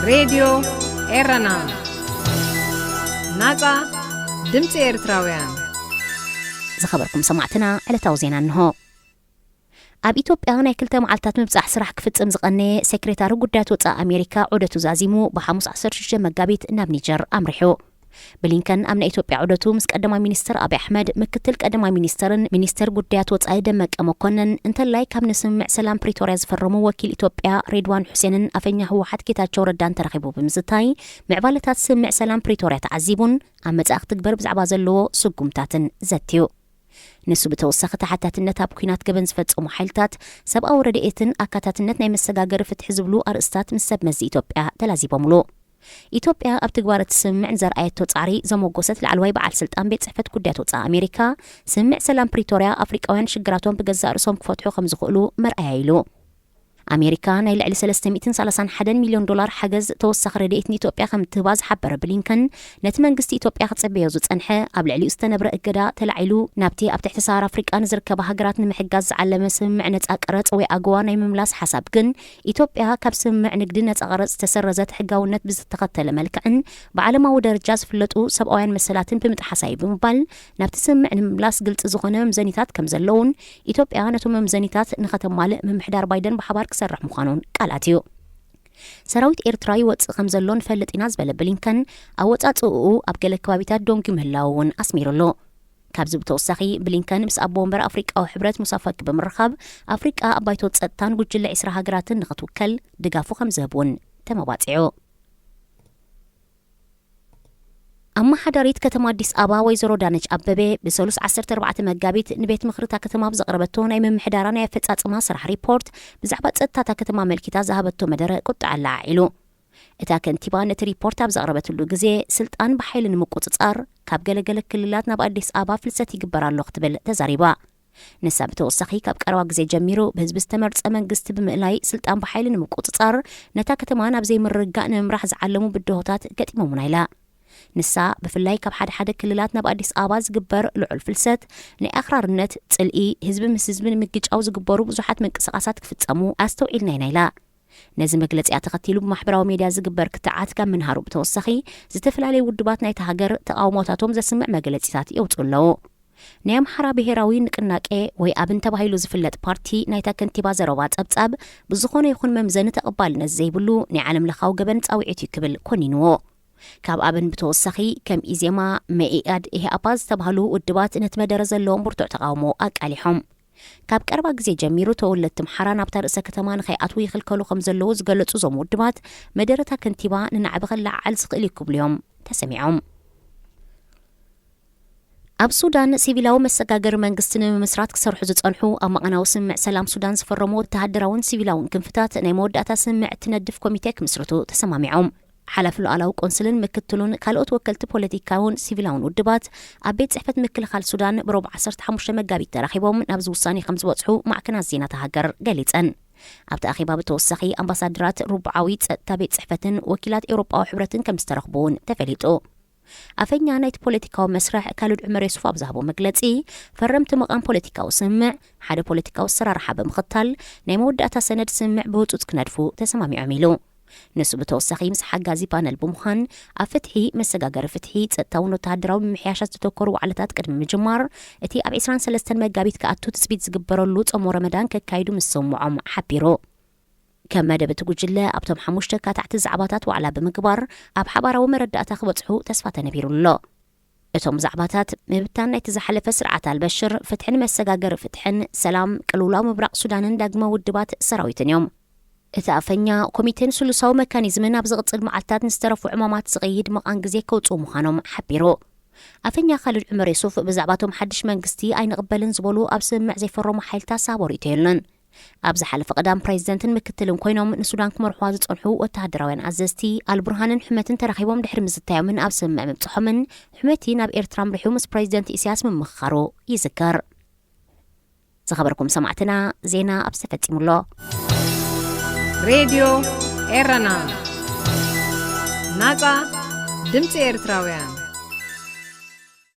ሬድዮ ኤረና፣ ናጻ ድምጺ ኤርትራውያን። ዝኸበርኩም ሰማዕትና፣ ዕለታዊ ዜና እንሆ። ኣብ ኢትዮጵያ ናይ ክልተ መዓልታት ምብጻሕ ስራሕ ክፍጽም ዝቐነየ ሴክሬታሪ ጉዳያት ወጻኢ ኣሜሪካ ዑደቱ ዛዚሙ ብሓሙስ ዓሰርተ ሽዱሽተ መጋቢት ናብ ኒጀር ኣምሪሑ። ብሊንከን ኣብ ናይ ኢትዮጵያ ዑደቱ ምስ ቀዳማይ ሚኒስትር ኣብይ ኣሕመድ፣ ምክትል ቀዳማይ ሚኒስትርን ሚኒስትር ጉዳያት ወጻኢ ደመቀ መኮነን፣ እንተላይ ካብ ንስምምዕ ሰላም ፕሪቶርያ ዝፈረሙ ወኪል ኢትዮጵያ ሬድዋን ሑሴንን ኣፈኛ ህወሓት ጌታቸው ረዳን ተራኺቡ ብምዝታይ፣ ምዕባለታት ስምምዕ ሰላም ፕሪቶርያ ተዓዚቡን ኣብ መጻኢ ክትግበር ብዛዕባ ዘለዎ ስጉምታትን ዘትዩ። ንሱ ብተወሳኺ ተሓታትነት ኣብ ኲናት ገበን ዝፈጸሙ ሓይልታት፣ ሰብኣዊ ረድኤትን ኣካታትነት ናይ መሰጋገሪ ፍትሒ ዝብሉ ኣርእስታት ምስ ሰብ መዚ ኢትዮጵያ ተላዚቦምሉ። ኢትዮጵያ ኣብ ትግባር እቲ ስምምዕ ንዘርኣየቶ ጻዕሪ ዘሞጎሰት ላዕለዋይ በዓል ስልጣን ቤት ጽሕፈት ጉዳያት ወጻኢ ኣሜሪካ፣ ስምምዕ ሰላም ፕሪቶርያ ኣፍሪቃውያን ሽግራቶም ብገዛእ ርእሶም ክፈትሑ ከም ዝኽእሉ መርኣያ ኢሉ። ኣሜሪካ ናይ ልዕሊ ሰለስተ ሚእትን ሰላሳን ሓደን ሚልዮን ዶላር ሓገዝ ተወሳኺ ረድኤት ንኢትዮጵያ ከም እትህባ ዝሓበረ ብሊንከን፣ ነቲ መንግስቲ ኢትዮጵያ ክጽበዮ ዝጸንሐ ኣብ ልዕሊኡ ዝተነብረ እገዳ ተላዒሉ ናብቲ ኣብ ትሕቲ ሰሃራ ኣፍሪቃ ንዝርከባ ሃገራት ንምሕጋዝ ዝዓለመ ስምምዕ ነጻ ቀረጽ ወይ ኣጎዋ ናይ ምምላስ ሓሳብ ግን፣ ኢትዮጵያ ካብ ስምምዕ ንግዲ ነጻ ቀረጽ ዝተሰረዘት ሕጋውነት ብዝተኸተለ መልክዕን ብዓለማዊ ደረጃ ዝፍለጡ ሰብኣውያን መሰላትን ብምጥሓሳ እዩ ብምባል፣ ናብቲ ስምምዕ ንምምላስ ግልጺ ዝኾነ መምዘኒታት ከም ዘለውን፣ ኢትዮጵያ ነቶም መምዘኒታት ንኸተማልእ ምምሕዳር ባይደን ብሓባር ክሰርሕ ምዃኑን ቃል ኣትዩ። ሰራዊት ኤርትራ ይወጽእ ከም ዘሎ ንፈልጥ ኢና ዝበለ ብሊንከን፣ ኣወጻጽእኡ ኣብ ገለ ከባቢታት ደንጉዩ ምህላዉ እውን ኣስሚሩሉ። ካብዚ ብተወሳኺ፣ ብሊንከን ምስ ኣቦ ወንበር ኣፍሪቃዊ ሕብረት ሙሳ ፋኪ ብምርኻብ፣ ኣፍሪቃ ኣብ ባይቶ ጸጥታን ጉጅለ ዕስራ ሃገራትን ንኽትውከል ድጋፉ ከም ዝህብ እውን ተመባጺዑ። ኣመሓዳሪት ከተማ ኣዲስ ኣበባ ወይዘሮ ዳነች ኣበቤ ብሰሉስ ዓሰርተ ኣርባዕተ መጋቢት ንቤት ምኽሪ እታ ከተማ ብዘቕረበቶ ናይ ምምሕዳራ ናይ ኣፈጻጽማ ስራሕ ሪፖርት ብዛዕባ ጸጥታ እታ ከተማ ኣመልኪታ ዝሃበቶ መደረ ቁጥዐ ኣለዓዒሉ። እታ ከንቲባ ነቲ ሪፖርት ኣብ ዘቕረበትሉ ግዜ፣ ስልጣን ብሓይሊ ንምቁጽጻር ካብ ገለገለ ክልላት ናብ ኣዲስ ኣበባ ፍልሰት ይግበር ኣሎ ክትብል ተዛሪባ። ንሳ ብተወሳኺ፣ ካብ ቀረባ ግዜ ጀሚሩ ብህዝቢ ዝተመርጸ መንግስቲ ብምእላይ ስልጣን ብሓይሊ ንምቁጽጻር፣ ነታ ከተማ ናብ ዘይምርግጋእ ንምምራሕ ዝዓለሙ ብድሆታት ገጢሞሙና ኢላ። ንሳ፣ ብፍላይ ካብ ሓደ ሓደ ክልላት ናብ ኣዲስ ኣበባ ዝግበር ልዑል ፍልሰት፣ ናይ ኣኽራርነት ጽልኢ፣ ህዝቢ ምስ ህዝቢ ንምግጫው ዝግበሩ ብዙሓት ምንቅስቓሳት ክፍጸሙ ኣስተውዒልና ኢና ኢላ። ነዚ መግለጺኣ ተኸቲሉ ብማሕበራዊ ሜድያ ዝግበር ክትዓት ካብ ምንሃሩ ብተወሳኺ፣ ዝተፈላለዩ ውድባት ናይታ ሃገር ተቓውሞታቶም ዘስምዕ መግለጺታት የውጽኡ ኣለዉ። ናይ ኣምሓራ ብሄራዊ ንቅናቄ ወይ ኣብን ተባሂሉ ዝፍለጥ ፓርቲ ናይታ ከንቲባ ዘረባ ጸብጻብ ብዝኾነ ይኹን መምዘኒ ተቐባልነት ዘይብሉ ናይ ዓለም ለኻዊ ገበን ጻውዒት እዩ ክብል ኮኒንዎ። ካብ ኣብን ብተወሳኺ ከም ኢዜማ፣ መኢኣድ፣ ኢህኣፓ ዝተባህሉ ውድባት ነቲ መደረ ዘለዎም ብርቱዕ ተቓውሞ ኣቃሊሖም። ካብ ቀረባ ግዜ ጀሚሩ ተወለድቲ ኣምሓራ ናብታ ርእሰ ከተማ ንኸይኣትዉ ይኽልከሉ ከም ዘለዉ ዝገለጹ እዞም ውድባት፣ መደረታ ከንቲባ ንናዕቢ ከለዓዕል ዝኽእል እዩ ክብሉ እዮም ተሰሚዖም። ኣብ ሱዳን ሲቪላዊ መሰጋገሪ መንግስቲ ንምምስራት ክሰርሑ ዝጸንሑ ኣማእናዊ ስምምዕ ሰላም ሱዳን ዝፈረሙ ወተሃደራውን ሲቪላውን ክንፍታት ናይ መወዳእታ ስምምዕ እትነድፍ ኮሚቴ ክምስርቱ ተሰማሚዖም። ሓላፊ ሉዓላዊ ቆንስልን ምክትሉን ካልኦት ወከልቲ ፖለቲካውን ሲቪላውን ውድባት ኣብ ቤት ጽሕፈት ምክልኻል ሱዳን ብረቡዕ ዓሰርተ ሓሙሽተ መጋቢት ተራኺቦም ናብዚ ውሳኔ ከም ዝበጽሑ ማዕከናት ዜና እታ ሃገር ገሊጸን። ኣብቲ ኣኼባ ብተወሳኺ ኣምባሳደራት ርቡዓዊ ጸጥታ ቤት ጽሕፈትን ወኪላት ኤውሮጳዊ ሕብረትን ከም ዝተረኽቡ እውን ተፈሊጡ። ኣፈኛ ናይቲ ፖለቲካዊ መስርሕ ካልድ ዑመር የሱፍ ኣብ ዝሃቦ መግለጺ፣ ፈረምቲ መቓን ፖለቲካዊ ስምምዕ ሓደ ፖለቲካዊ ኣሰራርሓ ብምኽታል ናይ መወዳእታ ሰነድ ስምምዕ ብህጹጽ ክነድፉ ተሰማሚዖም ኢሉ። ንሱ ብተወሳኺ ምስ ሓጋዚ ፓነል ብምዃን ኣብ ፍትሒ፣ መሰጋገሪ ፍትሒ፣ ጸጥታውን ወተሃደራዊ ምምሕያሻት ዝተኮሩ ዋዕላታት ቅድሚ ምጅማር እቲ ኣብ ዕስራን ሰለስተን መጋቢት ክኣቱ ትጽቢት ዝግበረሉ ጾሞ ረመዳን ከካይዱ ምስምዖም ሓቢሩ። ከም መደብ እቲ ጉጅለ ኣብቶም ሓሙሽተ ኣካታዕቲ ዛዕባታት ዋዕላ ብምግባር ኣብ ሓባራዊ መረዳእታ ክበጽሑ ተስፋ ተነቢሩ ኣሎ። እቶም ዛዕባታት ምብታን ናይቲ ዝሓለፈ ስርዓት ኣልበሽር፣ ፍትሕን መሰጋገሪ ፍትሕን፣ ሰላም፣ ቅልውላው ምብራቕ ሱዳንን ዳግመ ውድባት ሰራዊትን እዮም። እቲ ኣፈኛ ኮሚቴን ስሉሳዊ መካኒዝምን ኣብ ዝቕጽል መዓልታት ንዝተረፉ ዕማማት ዝቕይድ መቓን ግዜ ከውጽኡ ምዃኖም ሓቢሩ። ኣፈኛ ካልድ ዑመር የሱፍ ብዛዕባ እቶም ሓድሽ መንግስቲ ኣይንቕበልን ዝበሉ ኣብ ስምምዕ ዘይፈረሙ ሓይልታት ዝሃቦ ርእይቶ የለን። ኣብ ዝሓለፈ ቀዳም ፕሬዚደንትን ምክትልን ኮይኖም ንሱዳን ክመርሕዋ ዝጸንሑ ወተሃደራውያን ኣዘዝቲ ኣልቡርሃንን ሕመትን ተራኺቦም ድሕሪ ምዝታዮምን ኣብ ስምምዕ ምብጽሖምን ሕመቲ ናብ ኤርትራ ኣምሪሑ ምስ ፕሬዚደንት ኢሳያስ ምምኽኻሩ ይዝከር። ዝኸበርኩም ሰማዕትና፣ ዜና ኣብዚ ተፈጺሙ ኣሎ። ሬድዮ ኤረና፣ ናጻ ድምጺ ኤርትራውያን።